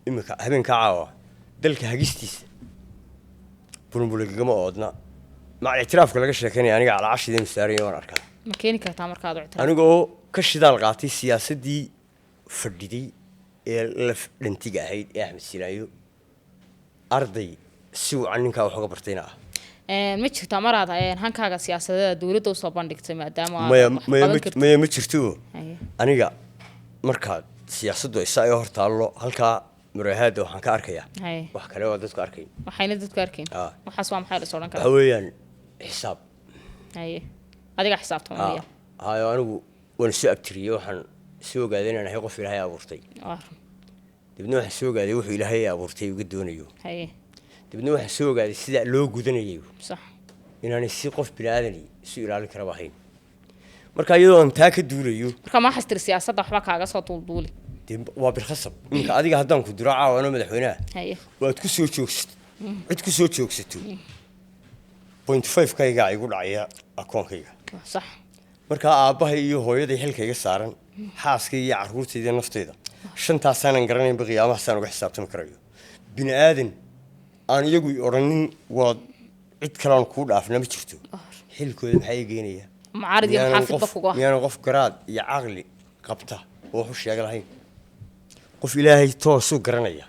Iminka habeenkaa caawa dalka hagistiisa bulunbuligagama oodna. Maca ictiraafka laga sheekeynaya, aniga calacashideenu saaranya waan arkaa. Ma keeni kartaa markaad ictiraaf? Aniga oo ka shidaal qaatay siyaasaddii fadhiday ee laf dhantiga ahayd ee Axmed Silaayo, arday si wacan ninkaa wax uga bartayna ah. Ma jirtaa maraad hankaaga siyaasadeeda dowladda usoo bandhigtay, maadaama aad Maya. wax Maya. qaban kartid? Maya, ma jirto. Aniga markaad siyaasaddu ay saa i hor taallo, halkaa murahaada waxaan ka arkayaa wax kale oo dadku arkayn. Waxayna dadku arkayn? Ah. Waxaas waa maxay la is odhan Waxa karaa? weeyaan xisaab. Haye, adiga xisaabtamaya? Hayo, anigu waan soo abtiriyey. Waxaan soo ogaaday inaan ahay qof Ilaahay abuurtay. Waa run. Dibna waxaan soo ogaaday wuxuu Ilaahay abuurtay uga doonayo. Dibna waxaan soo ogaaday sida loo gudanayo inaanay si qof bini aadani isu ilaalin karaba ahayn. Marka iyadoo aan taa ka duulayo, Marka ma xastir siyaasadda waxba kaaga soo duulduuli? Dee waa bilkhasab. Iminka adiga haddaan ku diro caawa anoo madaxweynaha, waad ku soo joogsato, cid ku soo joogsato, 0.5 kaygaa igu dhacaya akoonkayga. Markaa aabbahay iyo hooyaday xilka iga saaran, xaaskay iyo carruurtayda iyo naftayda, shantaasaanan garanaynba qiyaamahaasaan uga xisaabtami karayo. Bini aadan aan iyagu i odhanin waad cid kalean kuu dhaafna ma jirto. Xilkooda maxaa ii geynaya? Mucaarid iyo Miyaanan muxaafidba kugu ah. Miyaanan qof garaad iyo caqli qabta oo wax u sheega lahayn? Qof Ilaahay toosuu garanaya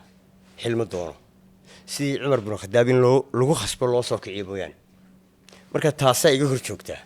xil ma doono, sidii Cumar bin Khadaab in loo lagu khasbo loo soo kiciyo mooyaane. Marka taasaa iga hor joogtaa.